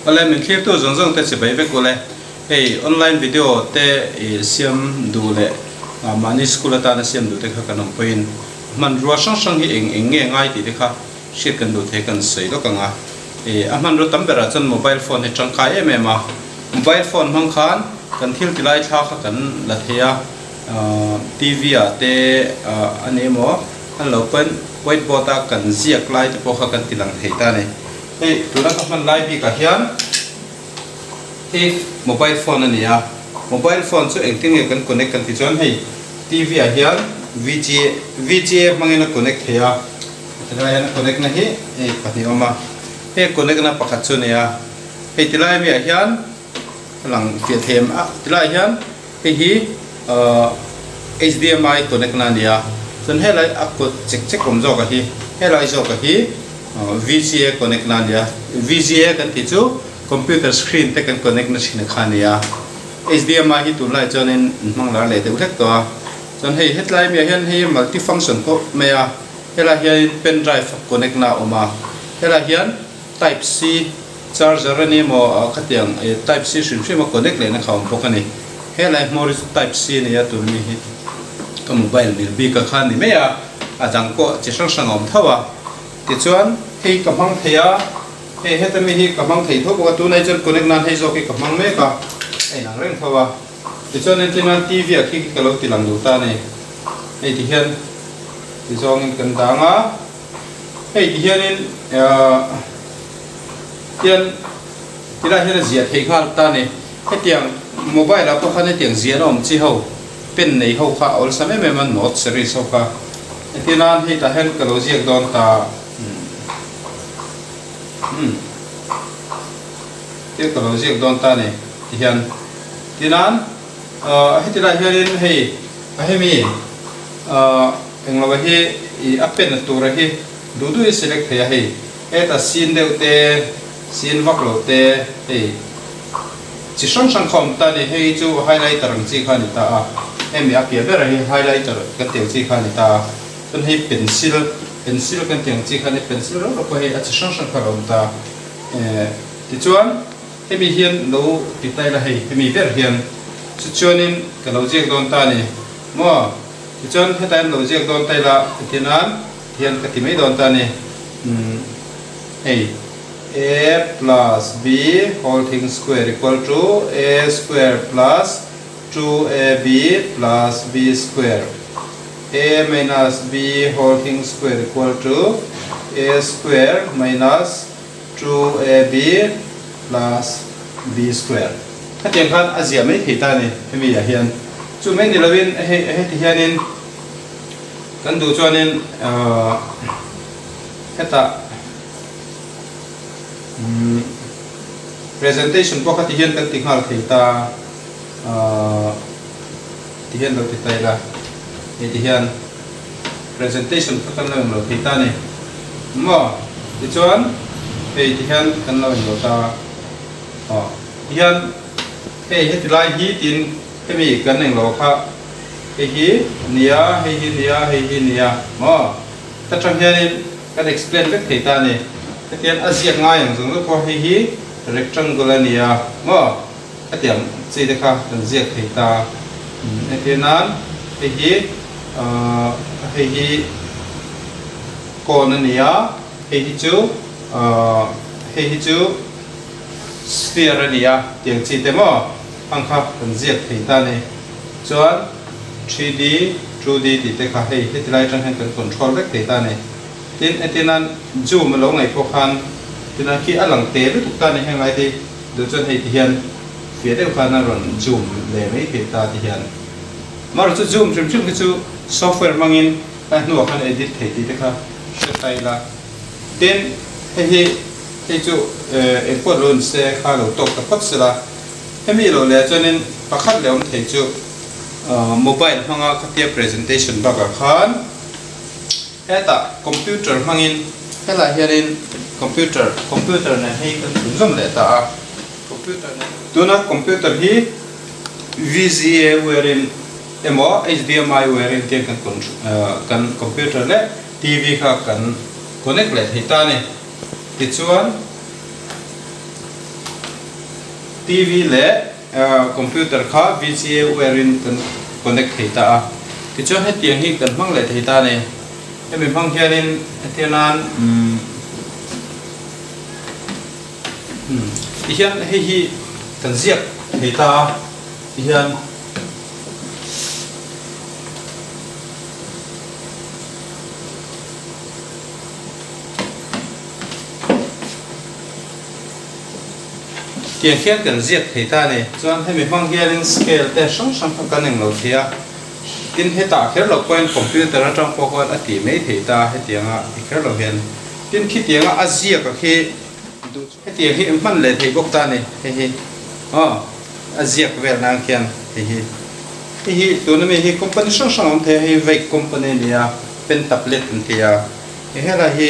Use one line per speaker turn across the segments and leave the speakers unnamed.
Awle min thlirtu zawng zawng te chibai vek ule. Hei online video te i siam duh leh mahni school atana siam duh te kha kan awm pawhin hmanrua hrang hrang hi eng eng nge ngai tih te kha hriat kan duh thei kan sawi lawk ang a. I a hmanrua tam berah chuan mobile phone hi tangkai em em a. Mobile phone hmang khan kan thil ti lai thla kha kan la thei a. TV ah te a ni emaw an lo pawn white board a kan ziak lai te pawh kha kan ti lang thei ta a ni. Hei tuna ka hman lai bikah hian hi mobile phone a ni a, mobile phone chu engtin nge kan connect kan tih chuan hei TV ah hian VGA VGA hmangin a connect thei a, tilai hian a connect na hi hei pahnih a awm a, hei connect na pakhat chu a ni a, hei tilai ami ah hian a lang fiah thei em a tilai ah hian. Hei hi HDMI connect na a ni a, chuan helai a kut chek chek awm zawk a hi, helai zawk a hi VGA connect na a ni a, VGA kan tih chu computer screen te kan connect na thin kha a ni a, HDMI hi tunlai chuanin an hmang lar leh deuh hlek tawh a, chuan hei hetlai miah hian hei multi function pawh mai a, helai hianin pen drive connect na a awm a, helai hian type C. Charger a ni maw khatiang type C hrim hrim a connect lehna kha a awm bawk a ni. Helai hmawr hi chu type C a ni a tun mi hi ka mobile mil bik a kha a ni mai a, a dang pawh chi hrang hrang a awm tho a. Tichuan hei ka hmang thei a, hei heta mi hi ka hmang thei tho bawk a, tunah hi chuan connect nan hei zawk hi ka hmang mek a, a inang reng tho a. Tichuan entir nan TV ah khi khi ka lo ti lang duh ta a ni. Hei tihian ti zawngin kan dang a, hei tihianin ahh. Hian tilai hian a ziah theih nghal ta a ni. Hetiang mobile ah pawh khan hetiang ziahna awm chi ho pen nei ho kha a awlsam em em a note series ho kha. Heti nan hei tah hian ka lo ziak dawn ta umm thil ka lo ziak dawn ta a ni ti hian. Tinan ahh heti lai hianin hei a hemi ahh englo hi ih a pen tura hi duh duhin select thei a hei. Heta sin deuh te, sin vak lo te, hei chi hrang hrang kha awm ta a ni. Hei chu highlighter ang chi kha a ni ta a, hemi a piah berah hi highlighter kan tih ang chi kha a ni ta a. Chuan hei pencil, pencil kan tih ang chi kha a ni, pencil reuh reuh pawh hei a chi hrang hrang kha a lo awm ta a. Eh tichuan hemi hian lo ti ta ila hei hemi ber hian chu chuanin ka lo ziak dawn ta a ni maw. Tichuan hetah hian lo ziak dawn ta ila tihian Hian ka ti mai dawn ta a ni. Umm hei a plus b whole thing square equal to a square plus 2ab plus b square a minus b whole thing square equal to a square minus 2ab plus b square Hetiang khan a ziah mai thei ta a ni hemi ah hian. Chu mai ni lovin hei heti hianin. Kan duh chuanin hetah presentation pawh kha ti hian kan ti nghal thei ta ti hian lo ti ta ila hei ti hian presentation kha kan lo englo thei ta a ni maw tichuan hei ti hian kan lo englo ta aw ti hian hei heti lai hi tiin hemi kan englo kha. Hei hi nia, hei hi nia, hei hi nia maw? Ta tang hianin kan explain vek thei ta a ni. Hetiang a ziak ngai ang zawng zawng pawh hei hi rectangle a nia maw? Hetiang chi te kha kan ziak thei ta. Entir nan hei hi ahh hei hi cone a nia, hei hi chu ahh hei hi chu sphere a nia tiang chi te maw? Ang kha kan ziak thei ta a ni. Chuan 3D, 2D tih te kha hei heti lai atang hian kan control vek thei ta a ni. Tin, hetinan zoom a lo ngaih pawh khan tina khi a lang te lutuk ta a ni heng lai te hi. Duh chuan hei ti hian fiah deuh khan a rawn zoom leh mai thei ta ti hian. Amaherawhchu chu zoom hrim hrim khi chu software hmangin a hnuah khan edit thei tih te kha hre ta ila. Tin, hei hi hei chu engpawh lo in se kha lo tawk ta phawt sela. Hemi lo leh chuanin pakhat leh awm thei chu mobile hmanga khatia presentation bakah khan hetah computer hmangin helaiah hianin computer computer nen hei kan chhunzawm leh ta a computer nen tuna computer hi VGA wire-in emaw HDMI wire-in tiang kan kan computer leh TV kha kan connect leh thei ta a ni tichuan. TV leh computer kha VGA wire in kan connect thei ta a. Tichuan hetiang hi kan hmang leh thei ta a ni. Hemi hmang hianin hetiang nan umm tihian hei hi kan ziak thei ta a tihian. Tiang khian kan ziak thei ta a ni. Chuan hemi hmang hianin scale te hrang hrang kha kan englo thei a, tin hetah kher lo pawhin computer atang pawh khuan a tih mai thei ta hetianga ti kher lo hian. Tin khitianga a ziak a khi duh chu hetiang hi hman leh thei bawk ta a ni hei hi aw a ziak vel nan khian hei hi. Hei hi tuna mi hi company hrang hrang a awm thei a, hei Veik company a ni a, pen tablet an ti a, helai hi.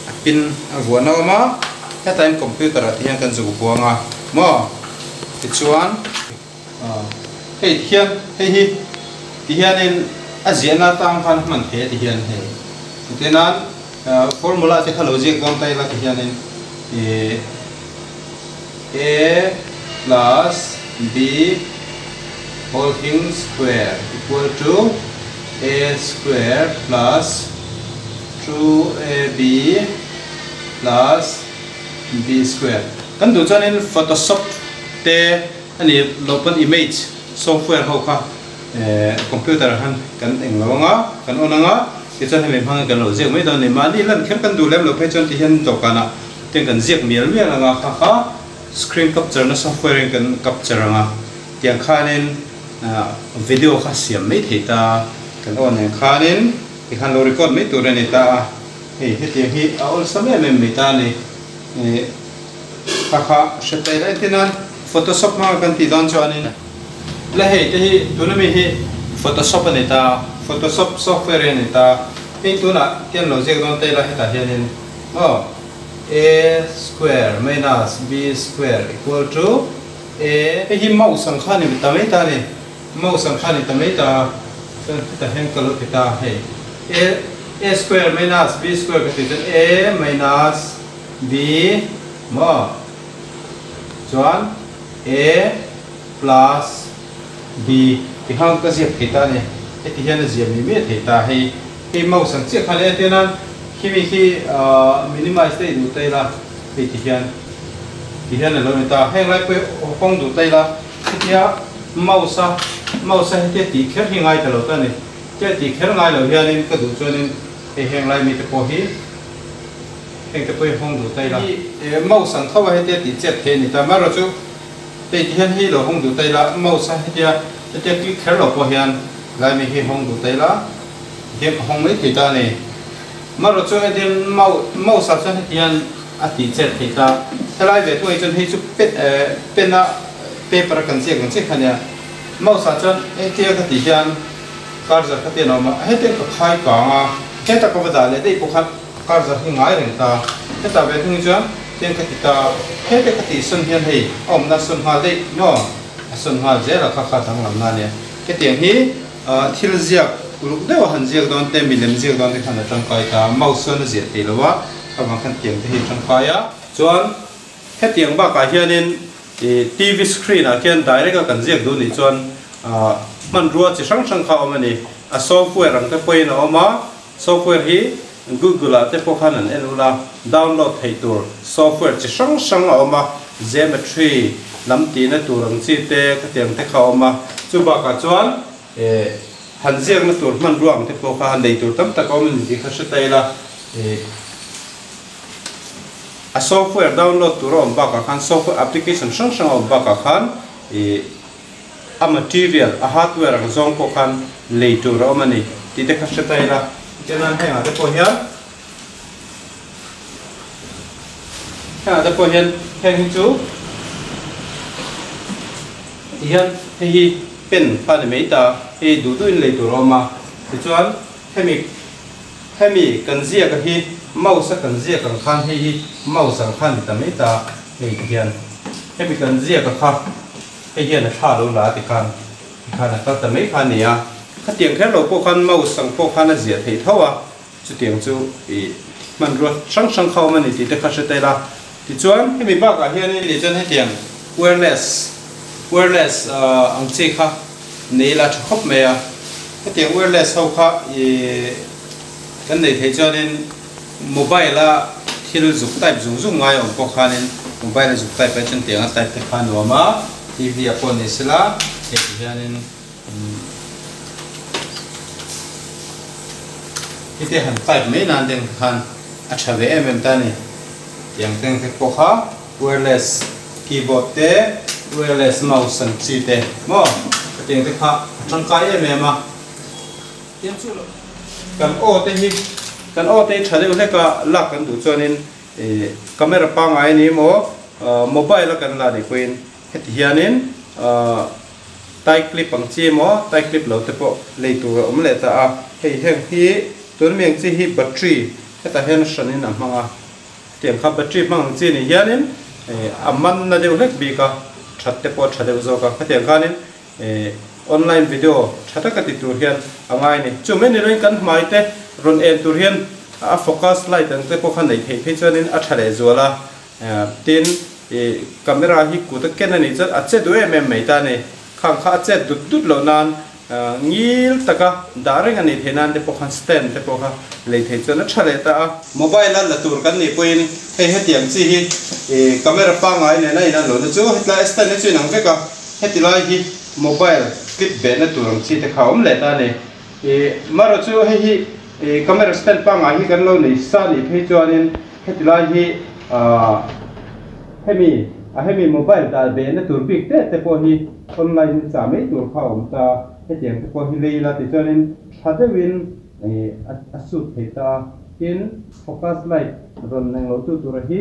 A pin a vuah na awm a, hetah hian computer ah te hian kan zuk buang a maw tichuan hei ti hian hei hi ti hianin a ziahna atang khan hman thei a ti hian hei chuti nan formula te kha lo ziak dawn ta ila ti hianin ih a plus b whole thing square equal to a square plus 2ab plus b square. Kan duh chuanin Photoshop te a nih loh pawn image software ho kha computer ah khan kan eng lo anga, kan on anga, tichuan hemi hmangin kan lo ziak mai dawn a ni. Mahni lan kher kan duh lem loh phei chuan tihian dawhkanah ten kan ziak mial mial anga kha kha screen capture na software in kan capture anga tiang khanin video kha siam mai thei ta kan on ang khanin. Tikhan lo record mai tur a ni ta a, hei hetiang hi a awlsam em em mai ta a ni. Ih kha kha hre ta ila entir nan photoshop hmanga kan tih dawn chuanin la hei te hi tuna mi hi photoshop a ni ta a, photoshop software hi a ni ta a, hei tunah tian lo ziak dawn ta ila hetah hianin aw a square minus b square equal to a hei hi mouse ang kha a ni ta mai ta a ni. Mouse ang kha ni ta mai ta a, chuan hetah hian ka lo ti ta a, hei a a square minus b square ka tih chuan a minus b maw chuan a plus b ti khan ka ziak thei ta a ni, heti hian a ziah mai mai a thei ta a, hei hei mouse ang chiah khan e tia nan khimi khi ah minimize daih duh ta ila hei ti hian ti hian a lo ni ta a, heng lai pawh hi hawng duh ta ila. Hetia mouse a mouse a hetia tih kher hi ngai ta lo ta a ni. Hetia tih kher ngai lo hianin ka duh chuanin hei heng lai mite pawh hi heng te pawh hi hawng duh ta ila. Hi mouse ang tho a hetia tih chet thei a ni ta. Amaherawhchu chu hei ti hian hei lo hawng duh ta ila mouse a hetia hetia click kher lo pawh hian lai mi hi hawng duh ta ila tihian ka hawng mai thei ta a ni. Amaherawhchu chu hetian mouse ah chuan heti hian a tih chet thei ta. Helai ve thung ah hi chuan hei chu pen a paper a kan ziak ang chiah kha nia. Mouse ah chuan hetia ka tih hian cursor kha tian a awm a, hetiang ka khai kang a, hetah ka va dah leh daih pawh khan cursor hi ngai reng ta. Hetah ve thung hi chuan tiang ka ti ta, hetia ka tih sawn hian hei a awmna a sawn nghal daih maw? A sawn nghal zel a kha kha danglam na nia. Hetiang hi thil ziak uluk deuh a han ziak dawn te, milem ziak dawn te khan a tangkai ta. Mouse chuan a ziah thei lo a, avang khan tiang te hi a tangkai a. Chuan hetiang bakah hianin TV screen ah khian direct a kan ziak duh nih chuan hmanrua chi hrang hrang kha a awm a ni. A software ang te pawhin a awm a, software hi Google ah te pawh khan an en ula, download theih tur software chi hrang hrang a awm a, geometry lam tihna tur ang chi te khatiang te kha a awm a. Chu bakah chuan han ziakna tur hmanrua ang te pawh kha lei tur tam tak a awm a ni tih kha hre ta ila. A software download tur a awm bakah khan software application hrang hrang a awm bakah khan ih a material a hardware ang zawng pawh khan lei tur a awm a ni tih te kha hre ta ila. Tichuan hengah te pawh hian hengah te pawh hian heng hi chu tihian hei hi pen kha a ni mai ta hei duh duhin lei tur a awm a tichuan hemi Hemi kan ziak a hi mouse a kan ziak ang khan hei hi mouse ang khan ni ta mai ta hei ti hian hemi kan ziak a kha hei hian a thla lo la ti khan ti khan a kal ta mai kha a ni a, khatiang kher lo pawh khan mouse ang pawh khan a ziah theih tho a, chutiang chu ih hmanrua hrang hrang kha awm a ni tih te kha hre ta ila. Tichuan hemi bakah hianin nih chuan hetiang wireless wireless ang chi kha nei ila tha khawp mai a. Hetiang wireless ho kha ih kan nei theih chuanin mobile a thil zuk type zung zung ngai awm pawh khanin mobile a zuk type ai chuan tiang a type te kha a nuam a, TV ah pawh ni sela hei ti hianin Heti han type mai nan deng khan a tha ve em em ta a ni. Tiang teng te pawh kha wireless keyboard te, wireless mouse ang chi te maw hetiang te kha a tangkai em em a. Tiang chu lo kan aw te hi kan aw te hi tha deuh hlek a lak kan duh chuanin ih camera pangngai a ni emaw mobile a kan la nih pawhin heti hianin ah. Tai clip ang chi emaw tai clip lo te pawh lei tur a awm leh ta a, hei heng hi tun mi ang chi hi battery hetah hian hran in a hmang a, hetiang kha battery hmang ang chi ni hianin a man na deuh hlek bik a, that te pawh a tha deuh zawk a, hetiang khanin online video tha taka ti tur hian a ngai a ni. Chu mai ni loin kan hmai te rawn en tur hian a focus light ang te pawh kha neih theih phei chuanin a tha leh zual a. Tin, ih camera hi kut a ken a nih chuan a che duh em em mai ta a ni. Khang kha a chet dut dut loh nan ngil taka dah reng a nih theih nan te pawh khan stand te pawh kha lei thei chuan a tha leh ta a. Mobile a la tur kan nih pawhin hei hetiang chi hi ih camera pangngai nena in an lohna chu hetlai stand hi chu inang vek a, heti lai hi mobile clip behna tur ang chi te kha a awm leh ta a ni. Ih marawh chu hei hi ih camera stand pangngai hi kan lo nei sa nih phei chuanin Heti lai hi ahh hemi a hemi mobile dah ve na tur bik te te pawh hi online in chah mai tur kha a awm ta a, hetiang te pawh hi lei ila tichuanin tha deuhin ih a suit thei ta a, tin focus light rawn eng lo tu tura hi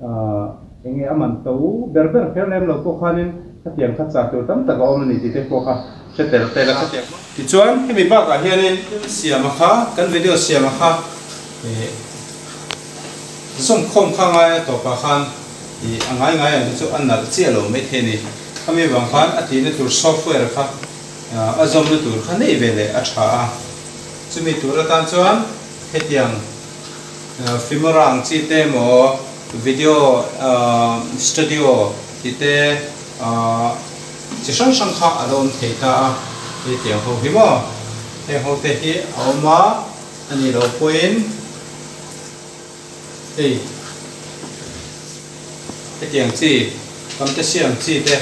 ahh eng nge a man to ber ber kher lem lo pawh khanin khatiang kha chah tur tam tak a awm a ni tih te pawh kha hre tel tel a khatiang tichuan hemi bakah hianin siama kha kan video siama kha ih. Zawmkhawm kha ngai a tawpah khan ih a ngai ngai ang te chu a nalh chiah lo mai thei a ni. Khami vang khan a tihna tur software kha a zawmna tur kha neih ve leh a tha a. Chumi tur atan chuan hetiang Filmora ang chi te emaw video studio tih te chi hrang hrang kha a lo awm thei ta a. Hetiang ho hi maw heng ho te hi a awm a. A nih loh pawhin hei hetiang chi Camtasia ang chi te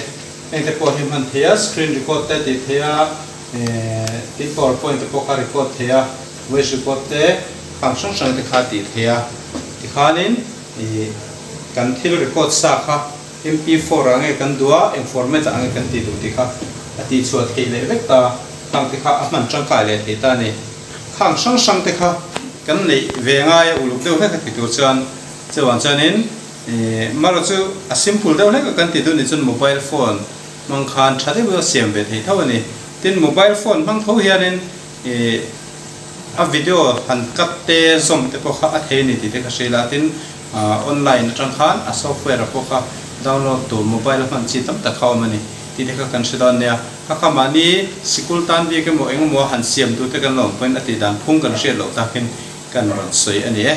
heng te pawh hi hman thei a, screen record te tih thei a, tin powerpoint te pawh kha record thei a, voice record te khang hrang hrang te kha tih thei a, tikhanin ih kan thil record sa kha MP4 ah nge kan duh a, eng format ah nge kan tih duh tih kha a tihchhuah theih leh vek ta, khang te kha a hman tangkai leh thei ta a ni. Khang hrang hrang te kha kan neih ve ngai a uluk deuh hlek a ti tur chuan chuan chuanin ih marawh chu a simple deuh hlek a kan ti duh nih chuan mobile phone hmang khan tha deuh a siam ve thei tho a ni. Tin mobile phone hmang tho hianin ih a video han cut te zawm te pawh kha a thei a ni tih te ka hria ila tin online atang khan a software a pawh kha download tur mobile a hman chi tam tak kha a awm a ni tih te kha kan hre dawn nia. Ka kha mahni sikul tan bik emaw eng emaw han siam tu te kan lo awm pawhin a tih dan phung kan hriat loh takin kan rawn sawi a ni e.